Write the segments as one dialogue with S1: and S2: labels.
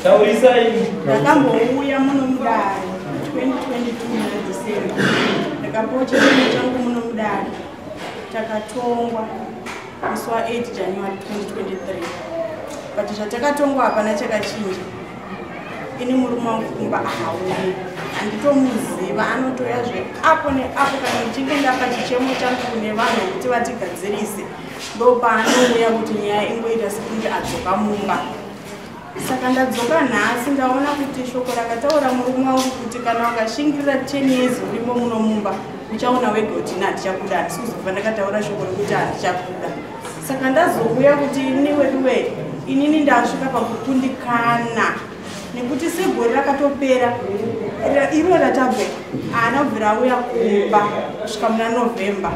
S1: Taurisai.
S2: Ndakambouya muno mudare 2022 muna December. Ndakapiwa chichemo changu muno mudare. Takatongwa musi wa 8 January 2023. But zvatakatongwa hapana chakachinja. Ini murume wangu kumba hauyi. Handitomuziva, anotoya zveapo neapo. Kana ndichinge ndapa chichemo changu kune vanhu kuti vatigadzirise, ndopaanouya kuti nyaya ingoita sekunge adzoka mumba. Saka ndadzoka nhasi, ndaona kuti shoko rakataura murume wangu kuti kana ukashingirira 10 years urimo muno mumba, uchaona wega kuti ini handichakuda, handisi kuzobva ndakataura shoko rekuti handichakuda. Saka ndazouya kuti ini weduwe, inini ndasvika pakukundikana, nekuti segore rakatopera iro ratabve, haana kubvira auya kumba kusvika muna November,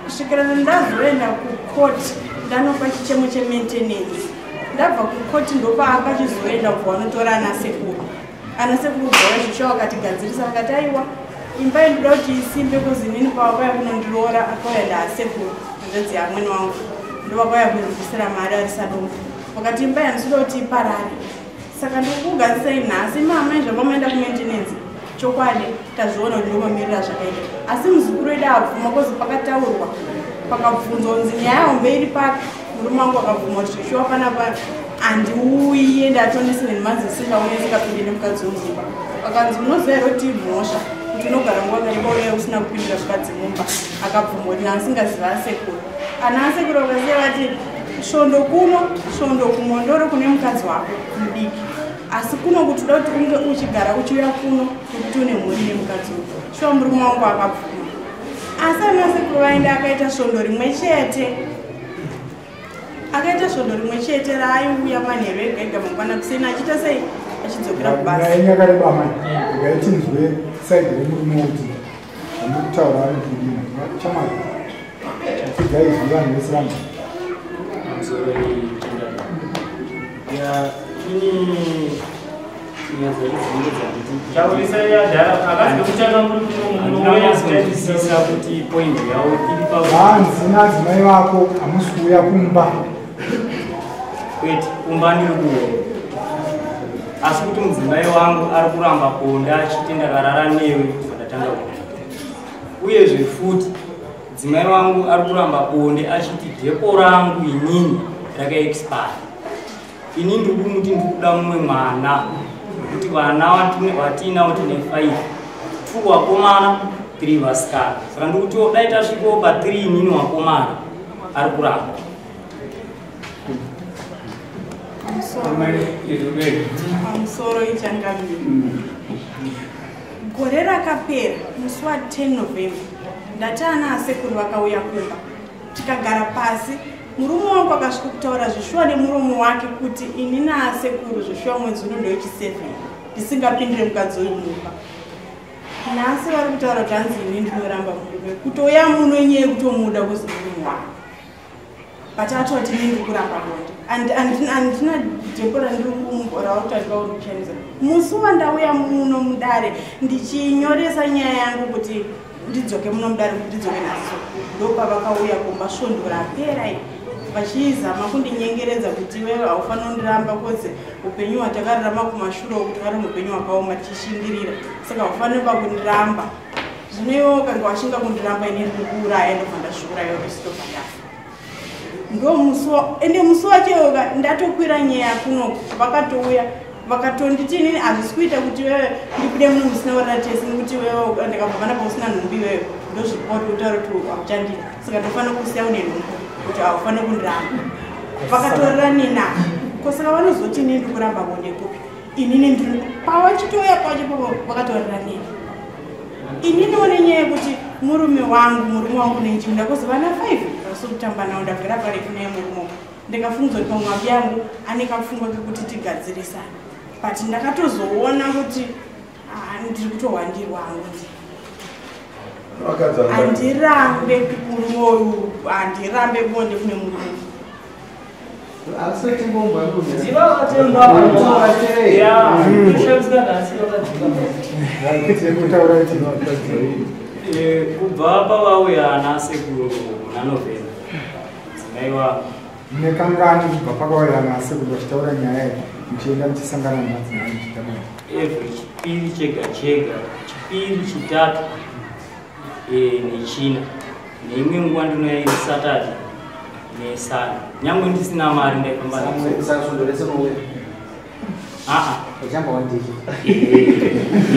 S2: kusvikira ndazoenda kukoti ndanopa chichemo chemaintenance. Ndabva kukoti ndopaakachizoenda kubva vanotora ana sekuru. Ana sekuru bvauya zvisha vakatigadzirisa, vakati aiwa, imba indoda kuti isimbe, kuzi inini pavakauya kunondiroora akauya ndaasekuru, hanzvadzi yamwene wangu, ndovakauya kundibvisira mari ari sadombo. Vakati imba yandinoda kuti iparare, saka ndikukugadzirisai nhasi. Mama, zvavamaenda kumaintenance, chokwadi tazviona kuti ndomamirira zvakaita, asi muzukuru wedu abvuma, kozi pakataurwa pakabvunzwa kunzi nyaya hombe iri papi, murume wangu akabvuma kuti zveshuwa panapa handiuye, ndatone 7 months isingaone, isingapinde nemukadzi wemumba. Akanzi unoziva here kuti mhosva kuti unogara nguva kareba uye usina kupindira mukadzi mumba? Akabvuma kuti naasingaziva asekuru. Ana asekuru vakasiya vati svondo kuno, svondo kumondoro kune mukadzi wako mudiki, asi kuno kuti uda kuti unge uchigara uchiuya kuno nekuti une mhuri nemukadzi uyu. Shuwa murume wangu akabvuma, asi ana sekuru vaenda akaita svondo rimwe chete, akaita svondo rimwe chete raaiuya manheru ega ega, mangwana kuseni achiita sei, achidzokera kubasa.
S3: Nyaya yenyu yakareba mai, regai tinzwe side remurume kuti zvamuri kutaura anoti kudini. Chamwari, regai izvi vanhu vese vanhu.
S4: Pamusoro ya ini nyaya dzacho dzinenge dzanditi
S1: Taurisai yadhara akazi kutanga muri
S4: handinonyatsonzwisisa kuti point yavo iri pa
S3: Hanzi nadzimai vako hamusi kuuya kumba.
S4: Kwete, kumba ndiri kuuya, asi kuti mudzimai wangu ari kuramba bonde achiti ndakarara newe kubva ndatanga kuita. Uyezve futi mudzimai wangu ari kuramba bonde achiti depo rangu inini rakaexpire. Ini ndiri kumuti ndiri kuda mumwe mwana, nekuti vana vatiinavo tine 5, 2 vakomana, 3 vasikana. Saka ndiri kuti dai tasvikawo pa3 inini vakomana, ari kuramba.
S2: Pamusoro ichangamiri, gore rakapera musi wa10 November, ndati ana asekuru vakauya kumba, tikagara pasi. Murume wangu akasvika kutaura zvishuwa nemuromo wake kuti ini naasekuru zvishuwa mwedzi uno ndowechi7 ndisingapindire mukadzi uyu mumba. Nhasi vari kutaura kuti hanzi ini ndinoramba murume. Kutouya muno inyaya yekutomuda kuzi murume wangu, but atoti ini ndiri kuramba bonde. Handina depo randiri rauri uri kushandisa. Musi wandauya muno mudare ndichinyoresa nyaya yangu kuti ndidzoke muno mudare, kuti ndidzoke nhasi, ndopavakauya kumba svondo rapera iri vachizama kundinyengeredza kuti iwewe haufaniri kundiramba, kozi upenyu hwatakararama kumashure uku takararama upenyu hwakaoma tichishingirira, saka haufaniri pakundiramba. Zvino iwewe ukange washinga kundiramba, ini ndiri kuuraya. Ndobva ndazviuraya kusitobva ndafa. Ndomusi ende musi wacho ndatokwira nyaya kunoku, vakatouya vakatonditi inini hazvisi kuita kuti wewe ndibude muno musina warara tese, nekuti wewe ndakabva panapa usina nhumbi, iwewe ndozvipa kuti utaure kuti hauchandii, saka ndofanira kusiya une nhumbu kuti haufaniri kundiramba. Vakatorera nina ko, saka vanozoti inini ndiri kuramba bonde kupi? Inini ndiri pavachitouya pacho papo vakatorera nini. Ininiwo nenyaya yekuti murume wangu, murume wangu nenjini, ndakozi vana 5 vasi kutamba navo, ndagara parefu naye murume, ndikafungidzwa kuti pamwe abi yangu ane kapfungwa kekuti tigadzirisane, but ndakatozoona kuti ah, ndiri kutohwandirwa hangu. Handirambe murume uyu, handirambe bonde kune murume.
S5: Asi tingombwa.
S1: Ziva wakatemba. Ya, kushamisa nhasi wakadzika.
S3: Kutaura kuti
S4: Kubva pavauya ana sekuru muna November, dzimai wangu
S3: Mune kangani kubva pakauya nasekuru vachitaura nyaya iyi? Muchienda muchisangana nemadzimai muchiita bonde?
S4: Every Chipiri chega chega, Chipiri, Chitatu neChina, neimwe nguva ndinouya iri Saturday neSunday. Nyange ndisina mari ndaifamba nadzo.
S5: Saka svondo rese unouya?
S4: Aa.
S5: Uchamba wandiki.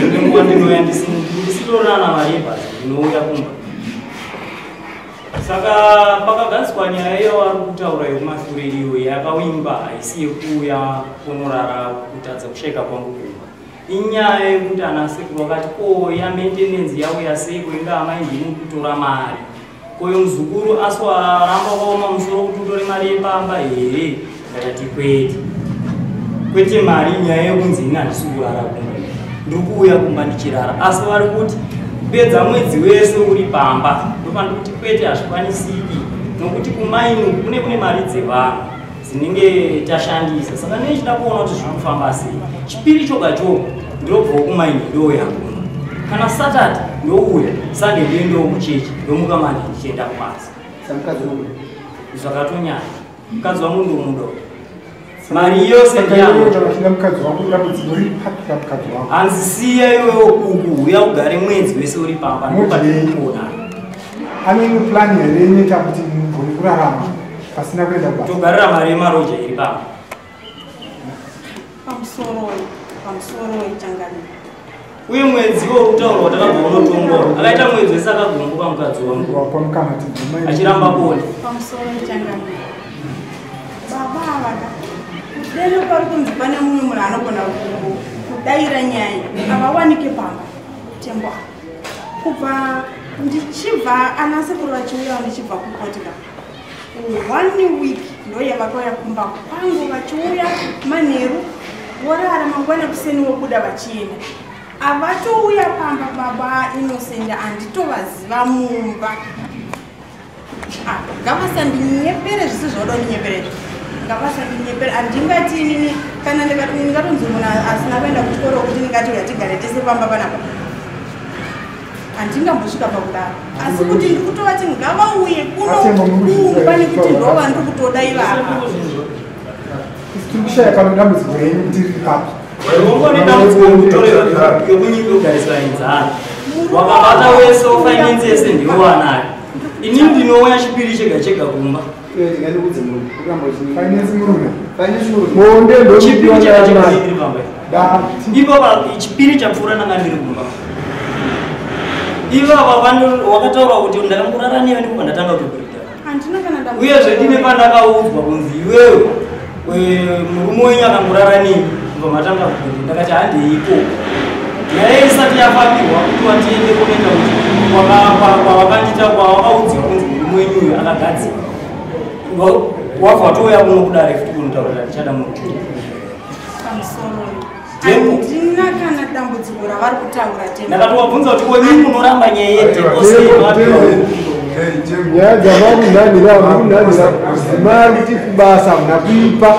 S4: Imwe nguva ndinouya ndisitorana mari yebhasi, ndinouya kumba. Saka pakagadziswa nyaya iyo vari kutaura yekumashure, iyo yakawimba haisi yekuuya kunorara, kutadza kushaika kwangu kumba. Inyaya yekuti ana sekuru vakati, ko ya maintenance yauya seiko? Inga amai ndimi kutora mari, koyo muzukuru aswaramba waoma musoro kuti utore mari yepamba here? Ndakati kwete, kwete, mari nyaya yekunzi ini handisi kurara kumba, ndiri kuuya kumba ndichirara, asi vari kuti kupedza mwedzi wese uri pamba. Ndopandiri kuti kwete, hazvikwanisiki, nokuti kumaini kune mari dzevanhu dzinenge tashandisa. Saka ndinechida kuona kuti zviri kufamba sei. Chipiri choga choga ndinobvawo kumaini, ndouya kumba. Kana Saturday ndouya, Sunday ndoendawo kuchechi, ndomuka manje ndichienda kubasa.
S5: Samukadzi unobuda?
S4: Zvakatonyanya, mukadzi wangu ndomuda, mari yose ndiyangu.
S3: Vachida mukadzi wangu, dambudziko riri papi pamukadzi wangu?
S4: Hanzi siya iwewo uku, uya ugare mwedzi wese uri pamba.
S3: Mudei.
S4: Ndopatikuona.
S3: Ane imwe plan here inoita kuti mugone kurarama pasina kuenda kubasa?
S4: Togarira mari yemaroja iri pamba.
S2: Pamusoroi, pamusoroi, changamire.
S4: Uye mwedzi wokutaurwa watakabva unotongora akaita mwedzi wese akagumbuka mukadzi wangu.
S3: Wapa mukana tinzwe.
S4: Achiramba bonde.
S2: Pamusoroi, changamire. Baba ava ka, kudeno pari kunzi pane mumwe munhu anogona kudayira nyaya, havawanike pamba. Tembo, kubva ndichibva, ana sekuru vachiuyawo ndichibva kuportugal, one week ndoyavakauya kumba kwangu, vachiuya manheru, vorara, mangwana kuseni vobuda vachienda. Havatouya pamba. Baba Innocent handitovaziva mumba. Ah, ngavasandinyepere, zvisi zvoda kundinyepere, ngavasandinyepere. Handingati inini kana ndingatonzi munhu asina kuenda kuchikoro kuti ndingati uya tigare tese pamba panapa, handingambosvika pakudaro. Asi kuti ndiri kutovati ngavauye kuno
S3: Atembo, muri
S2: kumba, nekuti
S3: kuzvizwa.
S2: ndova ndiri kutoda ivapa.
S3: Tiri kushaya pano dambudziko renyu kuti riri papi.
S4: Ungone dambudziko rekutorerwa yekunyika kugariswa inzara, wakabata wese wafinance yese ndiwo wanayo. Inini ndinouya Chipiri chega chega kumba.
S5: Iwe ndingandikudze murume. Uramba uchini.
S3: Finance murume.
S5: Finance murume.
S6: Bonde.
S4: Chipiri chega chega
S6: Ndokuona.
S4: ndiri pamba.
S3: Dati.
S4: Ipo Chipiri chapfuura ndanga ndiri kumba. Ivava wakataura kuti ndakangorara newe ndikubva ndatanga kutobhurita.
S2: Handina kana dambudziko.
S4: Uyezve ndine pandakaudzwa kunzi iwewe murume wenyu akangorara nemi kubva matanga kubhurita. Ndakati handei ikoko, nyaya isati yafambirwa kuti watiende kunoita kuti kwawakandita kwawakaudzwa kunzi murume wenyu uyu akagadzirwa, wabva watouya kuno kudare futi kunotaura kuti handichada murume.
S2: Pamusoroi,
S4: Tembo.
S2: handina kana dambudziko ravari kutaura, Tembo.
S4: Ndakatowabvunza kuti ko nyini munoramba nyaya yedheko sei?
S6: Nyaya dzavakunhanhira, mukunhanhira mari kuti kubasa hamuna kuipa,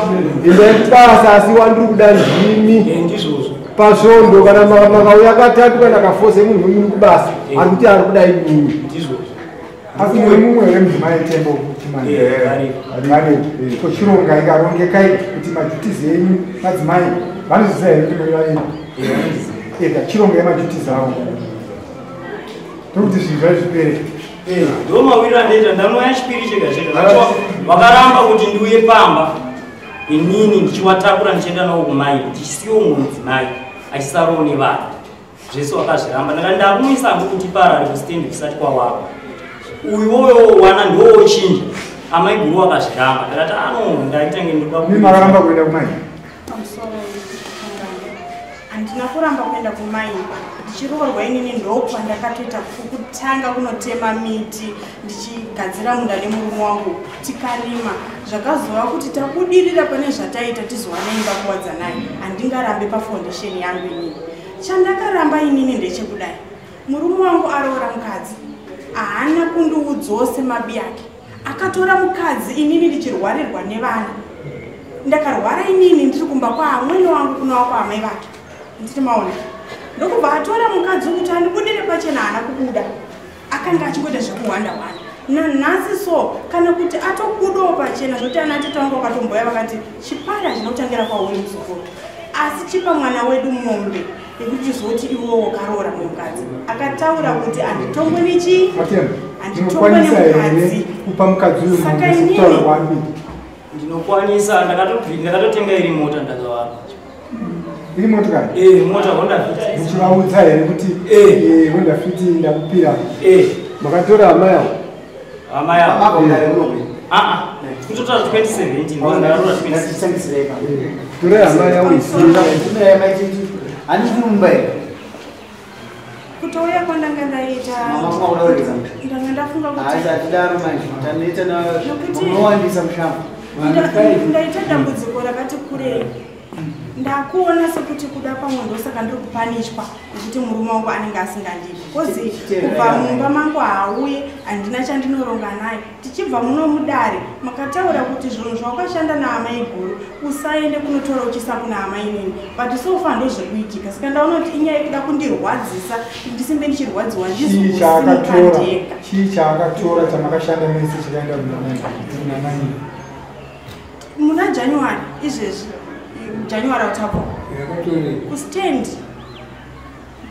S6: endai kubasa, asi wandiri kuda ndimi.
S4: Ndizvozvo.
S6: Pasvondo kana makauya katatu kana kafose, munhu muri kubasa ari kuti ari kuda imimi.
S4: Ndizvozvo.
S3: Asi muri mumwe wemudzimai, Tembo Chimani?
S4: Varipo.
S3: Varipo. Kochironga ikarongekai kuti maduties enyu madzimai vanozviziva here kuti muri vairi? Ega chirongai maduties avo, tokuti zvinhu zvazvipere.
S4: Ndo mawiriro andoita. Ndanouya Chipiri chega chega. Vakaramba kuti ndiuye pamba inini ndichiwatakura ndichienda nawo kumai, ndichisiwo mumwe mudzimai achisarawo nevana. Zvese wakazviramba. Ndakati ndakumuisa hangu kuti parare kustendi kusati kwawapa uyu woyo wana ndowochinja. Amai guru wakazviramba. Ndakati ano ndaitange ndoda.
S3: Mi makaramba kuenda kumai?
S2: Pamusoroi, handina kuramba kuenda kumaini. Ndichiroorwa inini ndokwandakatoita kutanga kunotema miti, ndichigadzira munda nemurume wangu, tikarima. Zvakazova kuti tabudirira pane zvataita, tizowana imba kuwadzanai. Handingarambe pafoundation yangu inini. Chandakaramba inini ndechekudai: murume wangu aroora mukadzi, haana kundiudzawo semabi ake. Akatora mukadzi inini ndichirwarirwa nevana. Ndakarwara inini ndiri kumba kwaamwene wangu, kunova kwaamai vake, ndiri maona. Ndokubva atora mukadzi wekuti andibudire pachena, haana kubuda, akanga achingoita zvekuhwanda hwanda. Nanhasi so kana kuti atobudawo pachena zvoti ana tete vangu vakatomboya vakati chipari chinotangira kwauri muzukuru, asi chipa mwana wedu mombe yekuti tizoti iwewo wakaroora mukadzi. Akataura kuti handitongwe nechi handitongwe nemukadzi.
S3: Kupa mukadzi uyu
S2: Saka
S3: mombe
S2: inini-
S3: sekutaura kwaari.
S4: Ndinokwanisa, ndakatotenga iri mota ndakavapa.
S3: Iri motokari?
S4: Eh, mota Honda Fit.
S3: Muchivaudza here kuti
S4: Eh.
S3: Honda Fit ndakupira?
S4: Eh,
S6: Makatora hama yavo?
S4: Hama yavo.
S5: Mabva mudare muno.
S4: Ah ah. Kutotora 2017, because ndakaroora 2016.
S5: Ngatitangisirei pa.
S6: Torai hama yavo isina.
S5: Tumirai maititi. Handisi mumba here?
S2: Kutouya kwandanga ndaita,
S5: Mama kuma kuda kuregedza musha.
S2: ndanga ndafunga kuti
S5: Hayi, hatidaro manje. Tanoita na
S2: Nokuti-
S5: munowandisa mushamba.
S2: Ndaita dambudziko rakati kurei. Ndakuona sekuti kuda pamwe ndosaka ndiri kupanishwa nekuti murume wangu anenge asingandidi, kozi kubva mumba mangu haauye, handina chandinoronga naye. Tichibva muno mudare makataura kuti zvinhu zvawakashanda naamai guru usaende kunotora uchisa kuna amai nini, but so far ndozvekuitika. Saka ndaona kuti inyaya yekuda kundirwadzisa kuti ndisimbe ndichirwadziwa,
S3: Chii
S2: ndizosimuka
S3: chaakatora?
S2: ndega.
S3: Chii chaakatora chamakashanda mese chakaenda kuna nani?
S2: Muna January izvezvi, January utapo,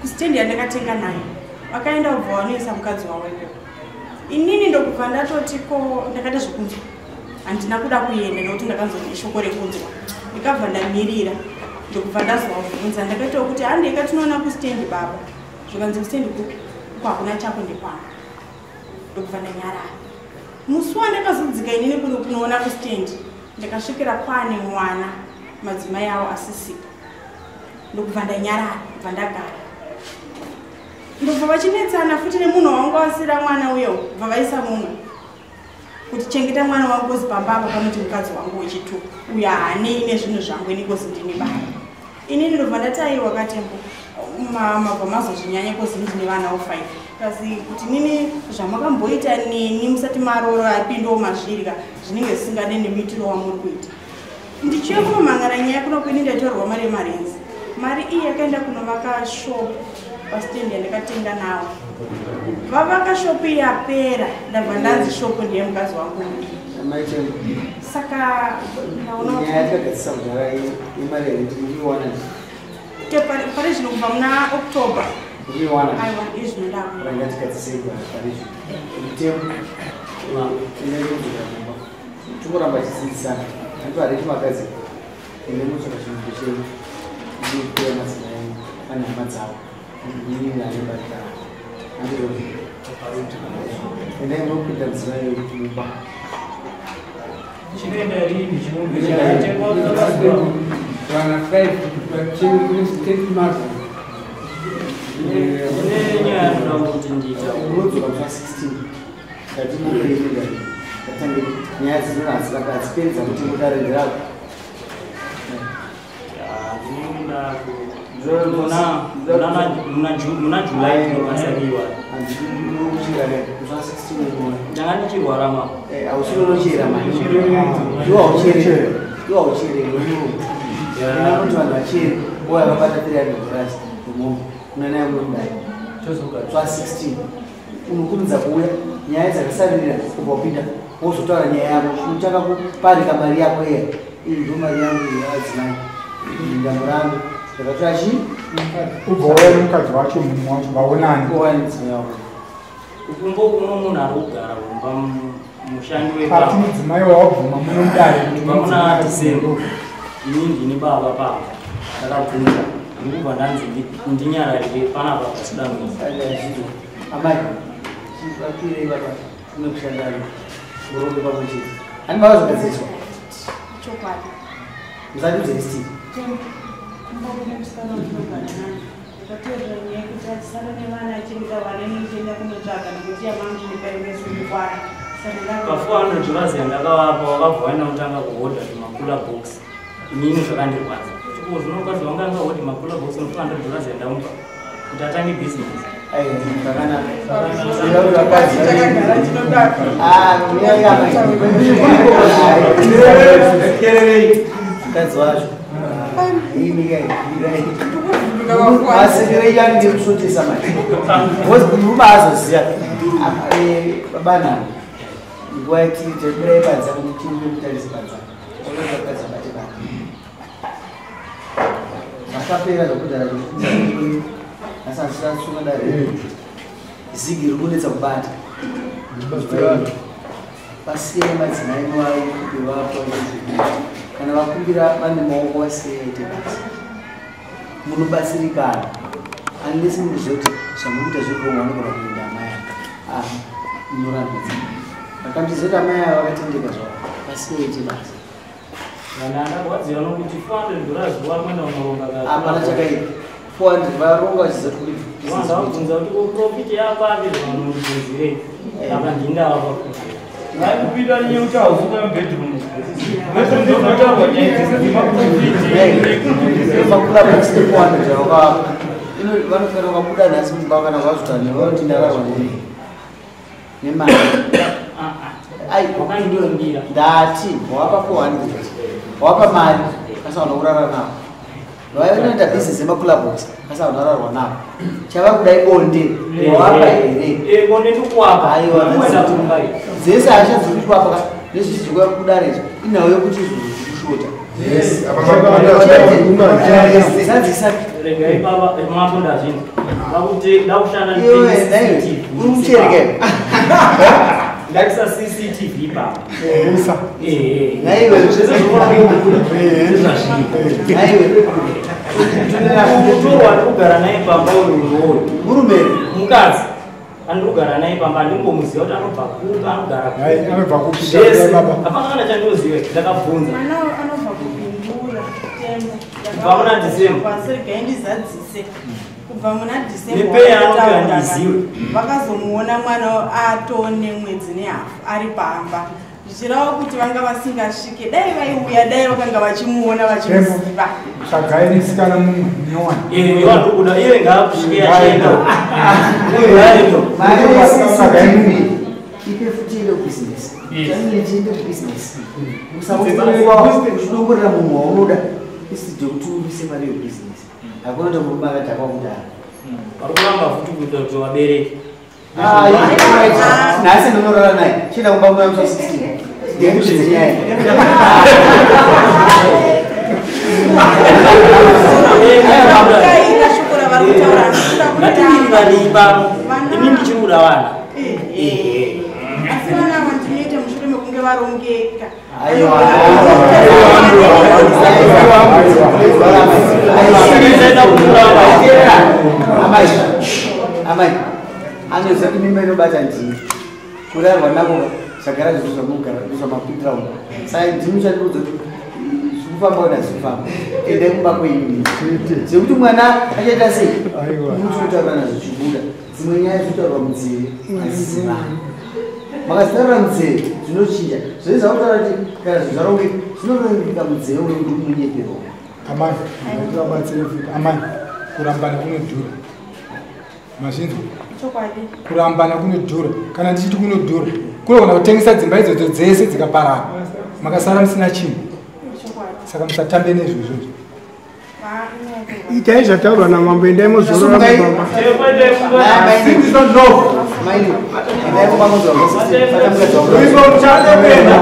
S2: kustand yandakatenga nayo vakaenda kubva vanoisa mukadzi wavo ikoko. Inini ndokubva ndatoti ko ndakaita zvekunzwa, handina kuda kuenda nekuti ndakanzwa shoko rekunzwa. Ndikabva ndamirira, ndokubva ndazovabvunza. Ndakaitawo kuti handei tinoona kustand baba. Zvikanzi kustand kupi uko, hakuna chako, ndekwangu. Ndokubva ndanyarara. Musi wandakazodzika inini kunoona kustand, ndakasvikira kwane mwana, madzimai avo asisipo. Ndokubva ndanyarara, kubva ndagara. Ndobva vachinetsana futi nemunhu wangu asira mwana uyo, bva vaisa mumwe kuti chengeta mwana wangu, kozi pamba apa panoti mukadzi wangu wechitu uyo haanei nezvinhu zvangu ini, kozi ndini baba. Inini ndobva ndati aiwa katembo, mabva mazozvinyanya, kozi ndine vanawo 5 kasi kuti nini zvamakamboita neni musati maroro apindawo mazvirya zvinenge zvisingade nemuitiro wamuri kuita. Ndichiuya kunomhangana nyaya kuno kwini, ndaitorwa mari yemarenzi. Mari iyi yakaenda kunovaka shop pastendi yandakatenga nawo. Vavaka shop yapera, ndabva ndanzi shop ndiye mukadzi wangu mudiki.
S5: Maitembo.
S2: Saka ndaona kuti
S5: Nyaya yatakagadzisa kudhara yemari yerenti ndiriwana.
S2: Te pari zvino kubva muna October.
S5: Ndiriwana.
S2: Aiwa, izvino ndakuya.
S5: Rangatigadzisei pari zvino. Mutemo. Ine kudzoka kumba. Tongoramba tichidzidzisana. Hanti hareti makadzi. Ine mutsoka chinhu chenyu. Ndikuya madzimai ane hama dzavo. Inini ane barika. Handizvo. Endai munopinda mudzimai wenyu mumba.
S1: Chinoenda rini chimombe chakatengwa kamazuva?
S7: Vana 5 vachiri mazi.
S4: Ndine nyaya yandinoda kuti ndiita.
S5: Unodzoka musi wa 16. Ngatimbokuenda. Ngatange nyaya dzinoda hadziperi dzakuti mudare nderako.
S4: Ndinoda muna July ndinokwanisa kuiwana.
S5: Handinochera musi wa 16 unoona.
S4: Ndanga ndichirwara ma.
S5: Hausiri unochera manje. Iwe hauchere. Iwe hauchere murume. Ina kuti vanhu vachere ouya vabata 300 dollars remombe kuna naye munodai.
S4: Tozogadzira.
S5: Musi wa 16 unokurumidza kuuya nyaya dzakasaririra kubva kupinda wozotaura nyaya yako. Unotanga kuparika mari yako iya. Iyi ndo mari yangu yavadzimai. Ndambo rangu ndakatora chii?
S3: Ubva wauya nemukadzi wacho, mumwe wacho, vaonani.
S5: Owane mudzimai wako.
S4: Kumbo kuno munhu ari kugara kumba mushandi
S3: Ati
S4: wepamba.
S3: mudzimai wawabvuma muno mudare kuti
S4: Kubva muna
S3: mudzimai
S4: December. Ini ndini baba papa. Ndakabvunza. Ndikubva ndanzi ndinyararire panapa pasida mwedzi.
S5: Amai, vapirei baba kune kushandana muronge pamwe chete. Hani mavazogadziriswa.
S2: Chokwadi.
S5: Musatiudze lisiti.
S2: Kumba kune musikana wandinogara naye. Ndakateerera nyaya yekuti achisara nevana, achengeta vana, inoenda kunotsvaga nekuti yamamuzvinekaingesumukwana. Saka
S4: Pa 400 dollars yandakavapa wakabva waenda kutanga kuhodha tumakula box. Inini zvakandirwadza. Kuti ko zvino mukadzi wangu angahodhi makula box no 400 dollars yandamupa kuti atange business.
S5: Aiwa, zvakanaka. Ira kuti vakadzi
S2: Takagara tinodaka.
S5: Ah, mirai amai. Mukadzi wacho. Imi kai, mirai. Masekere yangu ndekusvotesa manje. Because murume haazoziva. Baba nani. Nguva yatiri taburai panze apa nekuti mutarisi panze apa. Vakadzi vabate bata. Zvakapera zvakudhara zvekuti asi hazvisasunga dare. Zigi riri kunetsa kubata. Vasiyai madzimai vavapa kana vakumbira vane maoko vasiyai aite basa. Munobatsirikana unless mukuziva kuti zvamukuita zviri wrong vanogona kuenda amai ava. Munorambidza. Vakamutiziva kuti amai ava vakatendeka zvavo vasiyai aite basa.
S4: Kana andarwadziwa nokuti $400 zuva kuenda unoronga ka.
S5: Hapana chakaipa. 400 varonga vachiziva kuti kune
S4: Wanza kubvunza kuti ko profit yako api zvavanondibvunzirei. Apa ndindawa pakuti.
S1: Vaikupinda nenyaya kuti hauzuka mubedroom. Bedroom ndokunotaurwa nyaya dzese dzemaprofit.
S5: Makura box ne400 yakavapa. Ino vanofanira vakabuda nhasi mumba kana vazotane vanoti ndararwa nei nemari. Ai,
S4: Wakandiungira.
S5: ndati wapa 400 wapa mari asi hauna kurara navo. Vanoita business yemakula box asi hauna kurarwa navo. Chava kudai bonde wapa here?
S4: Eh, bonde ndikuwapa.
S5: Aiwa,
S4: Ndikuenda kumba iyi.
S5: Dzese hasha dziri kuitwa apa nezvizvi kudare izvi inhau yekuti izvozvo zviri kushota.
S8: Yes, apa
S5: Zadzisa
S4: Regai baba mambo ndazvinzwa. Vakuti ndakushanda
S5: iwe naiwe uri muchereke.
S4: Ndakuisa CCTV papa.
S3: Usa.
S4: Eh.
S5: Naiwe.
S4: Zvese zvinoona
S5: Naiwe.
S4: Mutorwa ndikugara naye pamba uyu uyu.
S5: Murume.
S4: Mukadzi andikugara naye pamba andingomuziva kuti anobva kupi anogara kupi.
S3: Hai, anobva kupi
S4: Zvese.
S3: baba?
S4: Hapana kana chandinoziva ndakabvunza.
S2: Mwana anobva kuBindura Tembo.
S4: Kubva muna December.
S2: Regai ndizadzise. Kubva muna December
S4: Nepeya anouya
S2: vakataura
S4: ndiziwe.
S2: Vakazomuona mwana atone mwedzi nehafu ari pamba. Zvichireva kuti vanga vasingasvike dai vaiuya dai vakanga vachimuona vachimuziva.
S3: Tsvagai musikana mumwe nyowani.
S4: Eh, iwe andikuda iye ngaakusvike achienda. Uyu ngaende.
S5: Mari
S3: Tsvagai mumwe.
S5: ipe futi ende kubusiness.
S4: Yes.
S5: Change chiende kubusiness. Usakuwa uchidongorera munhu waunoda isije kuti umise mari yebusiness. Hakuna kuti murume akadhakwa kudaro.
S4: Vari kuramba futi kuita kuti vabereki.
S5: Ah, nhasi ndinorara naye. Chienda kumba muna musi wa 16. Ndiyekupedza nyaya.
S2: Kaira shoko ravari kutaura handikuda
S4: Ngatiwirirane pano.
S2: Vana-
S4: Ini ndichiri kuda vana.
S2: Eh, asi vana ava ndinoita mushure mekunge varongeka.
S5: Aiwa.
S4: Ndichaita kuramba.
S5: Amai, amai, anoziva kuti mimba inobata ndini. Kurarwa nako zvagara zvizvo zvamugara zvamapindira umu. Saka ndimi chandiudza kuti zvikufamba kana zvikufamba. Endai kumba kwenyu. Zvekuti mwana achaita sei?
S3: Aiwa.
S5: Munototaura zvichibuda. Dzimwe nyaya dzinotaurwa munzeve hadzizivani. Makazitaura munzeve zvinochinja. Zvese zvakutaura kuti kana zvinhu zvarongeka zvinorongeka munzeve unenge munyeperwa.
S3: Amai, ngativabatsire futi. Amai, kurambana kunodhura. Mazvinzwa?
S2: Chokwadi.
S3: Kurambana kunodhura. Kana ndichiti kunodhura, kunogona kutengesa dzimba idzodzo dzese dzikaparara. Makasara musina chinhu.
S2: Chokwadi.
S3: Saka musatambe nezvozvo.
S6: Itai zvataurwa namambo, endai mozorora mubaba.
S3: Ivo muchade kuenda.